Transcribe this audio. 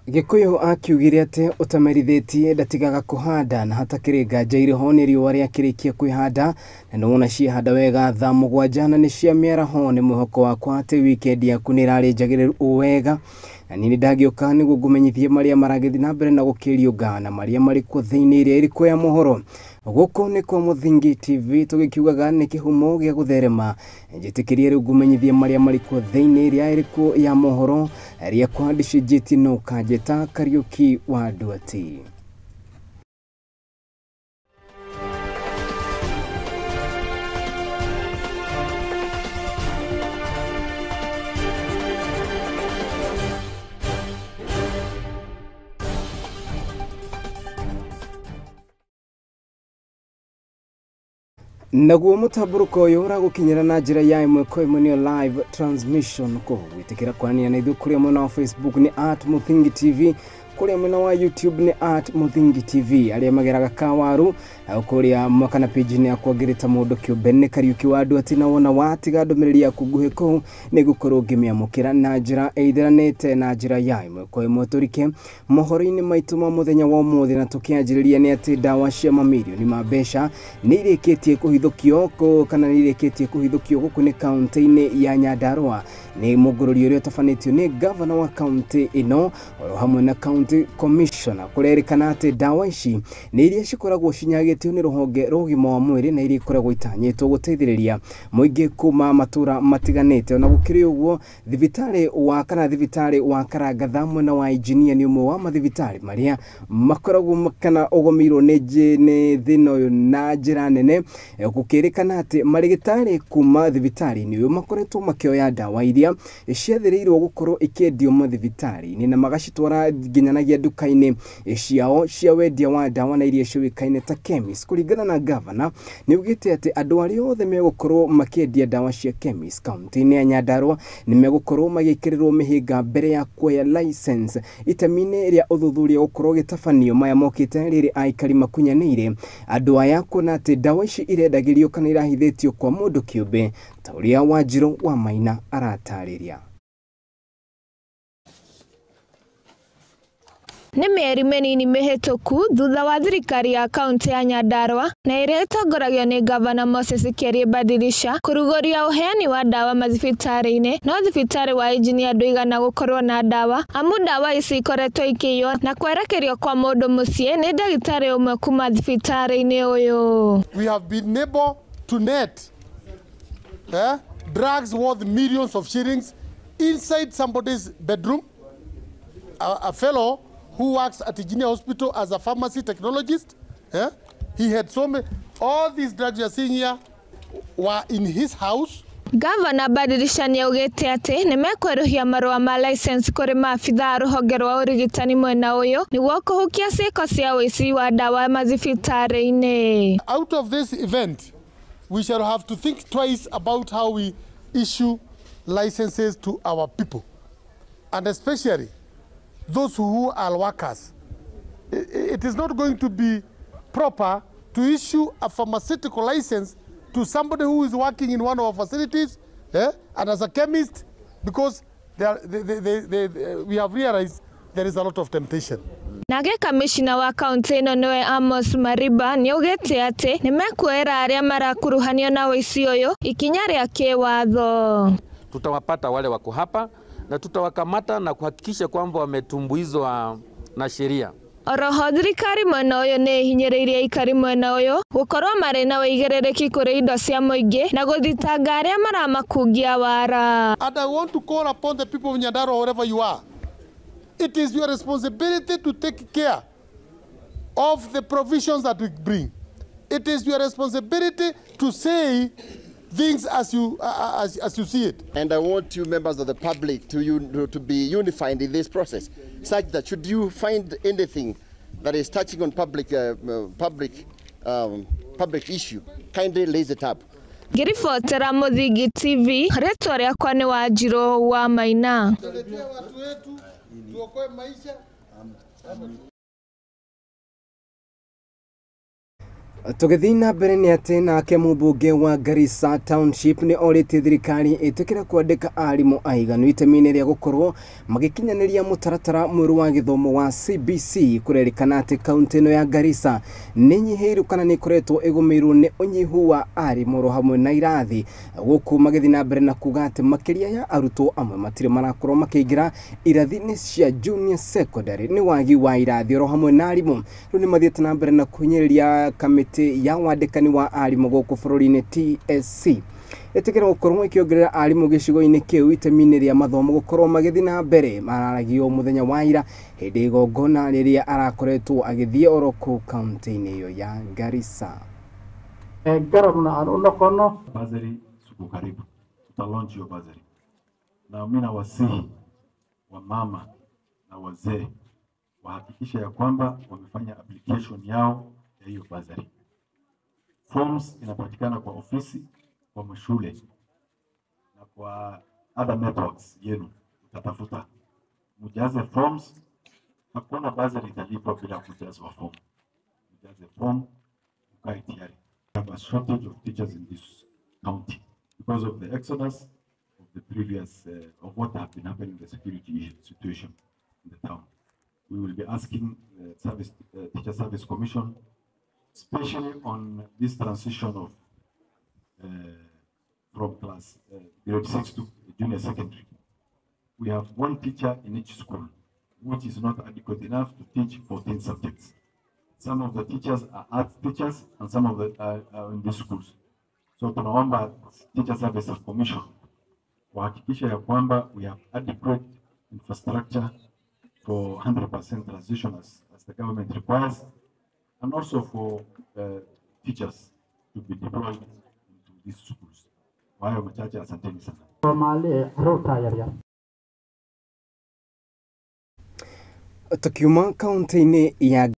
Gĩkũyũ akiugire atĩ ũtamerithĩtie ndatigaga kũhanda na hatakĩrĩ nganja irĩho nĩ riũa rĩakĩrĩkia kwĩhanda na nĩwona ciehanda wega thaa 7 na nĩ cia mĩaraho. Nĩ mwĩhoko wakwa atĩ wikendi yaku nĩ ĩrarĩ njagĩrĩru o wega, na niĩ nĩndagĩũka nĩguo ngũmenyithie marĩa maragĩthiĩ na mbere na gũkĩriũnga na marĩa marĩ kuo thĩinĩ ĩrĩa ĩrĩ ya mohoro. Gũkũ nĩ kwa Mũthingi TV tũgĩkiugaga nĩ kĩhumo gĩa gũtherema. Njĩtĩkĩrie rĩu ngũmenyithie marĩa marĩ kuo thĩinĩ ĩrĩa ĩrĩ kuo ya mohoro rĩakwa ndĩcenjetie no kanjĩta Kariũki wa Nduati. Naguo mũtambũrũko ũyũ ũragũkinyĩra na njĩra ya ĩmwe kwa ĩmwe nĩyo live transmission. Koguo gwĩtĩkĩra kwaranĩria na ithuĩ kũrĩa mwena wa Facebook nĩ @Mũthingi TV, kũrĩa mwena wa YouTube nĩ @Mũthingi TV. Arĩa mageraga kawaru kũrĩa mwaka na page-inĩ yakwa ngĩrĩta mũndũ kĩũmbe nĩ Kariũki wa Nduati, na wona watiga ndũmĩrĩri yaku nguhĩ kũu nĩ ngũkorwo ngĩmĩamũkĩra na njĩra ĩitheranĩte na njĩra ya ĩmwe kwa ĩmwe. Tũrike mohoro-inĩ maitũ ma mũthenya wa ũmũthĩ na tũkĩanjĩrĩria nĩ atĩ ndawa cia mamirioni ma mbeca nĩ irĩkĩtie kũhithũkio kana nĩ irĩkĩtie kũhithũkio gũkũ nĩ kaunti-inĩ ya Nyandarua nĩ mũngũrũri ũrĩa ũtabanĩtio nĩ gavana wa kaunti ĩno oro hamwe na county commissioner. Kũrerĩkana atĩ ndawa ici nĩ iria cikoragwo cinyagĩtio nĩ rũhonge rwa ũgima wa mwĩrĩ na iria ikoragwo itanyĩtwo gũteithĩrĩria mũingĩ kuma matũra matiganĩte. Ona gũkĩrĩ ũguo, thibitarĩ wa Karangatha mwena wa Engineer nĩ ũmwe wa mathibitarĩ marĩa makoragwo kana ũgũmĩirwo nĩ thĩna ũyũ na njĩra nene. Gũkĩrĩkana atĩ marĩgĩtarĩ kuma thibitarĩ-inĩ ũyũ makoretwo makĩoya ndawa iria ciathĩrĩirwo gũkorwo ikĩendio mathibitarĩ-inĩ na magacitwara nginyanagia nduka-inĩ ciao cia wendia wa ndawa na iria ciũĩkaine ta chemist. Kũringana na gavana, nĩ augĩte atĩ andũ arĩa othe megũkorwo makĩendia ndawa cia chemist kaunti-inĩ ya Nyandarua nĩ megũkorwo magĩkĩrĩrwo mĩhĩnga mbere ya kuoya license. Itemi-inĩ rĩa ũthuthuria gũkorwo gĩtabanio maya mokĩte rĩrĩ aikari makunyanĩire andũ aya kuona atĩ ndawa ici irendagĩrio kana irahithĩtio kwa mũndũ kĩũmbe ta ũrĩa Wanjirũ wa Maina aratarĩria. Nĩ mĩeri mĩnini mĩhĩtũku thutha wa thirikari ya kaunti ya Nyandarua na ĩrĩa ĩtongoragio nĩ gavana Moses Kiarie Badilisha kũrugũria ũheani wa ndawa mathibitarĩ-inĩ, no thibitarĩ wa Engineer ndũigana gũkorwo na ndawa amu ndawa ici ikoretwo ikĩiywo na kwerekerio kwa mũndũ mũciĩ nĩ ndagĩtarĩ ũmwe kuma thibitarĩ-inĩ ũyũ. We have been able to net drugs worth millions of shillings inside somebody's bedroom. A fellow who works at Engineer Hospital as a pharmacy technologist, he had so many, all these drugs you are seeing here were in his house. Gavana Badilisha nĩaugĩte atĩ nĩmekwerũhia marũa ma license kũrĩ maabithaa a rũhonge rwa ũrigitani mwena ũyũ nĩguo kũhukia ciĩko cia ũici wa ndawa mathibitarĩ-inĩ. Out of this event, we shall have to think twice about how we issue licenses to our people, and especially those who are workers. It is not going to be proper to issue a pharmaceutical license to somebody who is working in one of our facilities, and as a chemist, because we have realized there is a lot of temptation. Nake kamishina wa kaunti ĩno nĩwe Amos Mariba nĩaugĩte atĩ nĩmekuoera arĩa marakuruhanio na ũici ũyũ ikinya rĩa kĩwatho. Tutawapata wale wako hapa na tutawakamata na kuhakikisha kwamba wametumbuizwa na sheria. Oroho thirikari mwena ũyũ nĩ ĩhinyĩrĩirie aikari mwena ũyũ gũkorwo marĩ na ũigĩrĩrĩki kũrĩ indo cia mũingĩ na gũthitanga arĩa maramakungia wara. And I want to call upon the people of Nyandarua, wherever you are. It is your responsibility to take care of the provisions that we bring. It is your responsibility to say things as you see it. And I want you members of the public to be unified in this process, such that should you find anything that is touching on public issue, kindly raise it up. Ngĩribotera Mũthingi TV, rĩtwa rĩakwa nĩ Wanjirũ wa Maina. Tũgĩthiĩ na mbere nĩ atĩ nake mũmbunge wa Garissa Township nĩ orĩtie thirikari ĩtĩkĩre kwandĩka arimũ aiganu itemi-inĩ rĩa gũkorwo magĩkinyanĩria mũtaratara mwerũ wa gĩthomo wa CBC. Kũrerĩkana atĩ kaunti ĩno ya Garissa nĩ nyihĩirwo kana nĩ ĩkoretwo ĩgũmĩirwo nĩ ũnyihu wa arimũ oro hamwe na irathi, gũkũ magĩthiĩ na mbere na kuga atĩ makĩria ya arutwo amwe matirĩ marakorwo makĩingĩra irathi-inĩ cia junior secondary nĩ wagi wa irathi oro hamwe na arimũ. Rĩu nĩ mathiĩte na mbere na kũhinyĩrĩria kamĩtĩ ya wandĩkani wa arimũ gũkũ bũrũri-inĩ TSC ĩtĩkĩra gũkorwo ĩkĩongerera arimũ gĩcigo-inĩ kĩu itemi-inĩ rĩa mathomo gũkorwo magĩthiĩ na mbere. Mararagio mũthenya wa ira hĩndĩ ya igongona rĩrĩa arakoretwo agĩthiĩ oro kũu kaunti-inĩ ĩyo ya Garissa. Garabna aan u noqono. Bursary siku karibu tuta launch hiyo bursary, na mimi nawasihi wamama na wazee wahakikishe ya kwamba wamefanya application yao ya hiyo bursary. Forms inapatikana kwa ofisi, kwa mashule na kwa other networks yenu, utatafuta mjaze forms. Hakuna bursary italipwa bila kujazwa form. Mjaze form, ukae tayari. We have a shortage of teachers in this county because of the exodus of the previous of what have been happening in the security situation in the town. We will be asking the Teacher Service Commission, especially on this transition of from class grade 6 to junior secondary. We have one teacher in each school, which is not adequate enough to teach 14 subjects. Some of the teachers are arts teachers and some of the are in these schools. So tunaomba Teacher Service Commission wahakikishe ya kwamba we have adequate infrastructure for 100% transition as the government requires, and also for teachers to be deployed into these schools. Kwa hayo machache, asanteni sana. Soomaali ee caruurta yaryar. Tukiuma kaunti-inĩ ya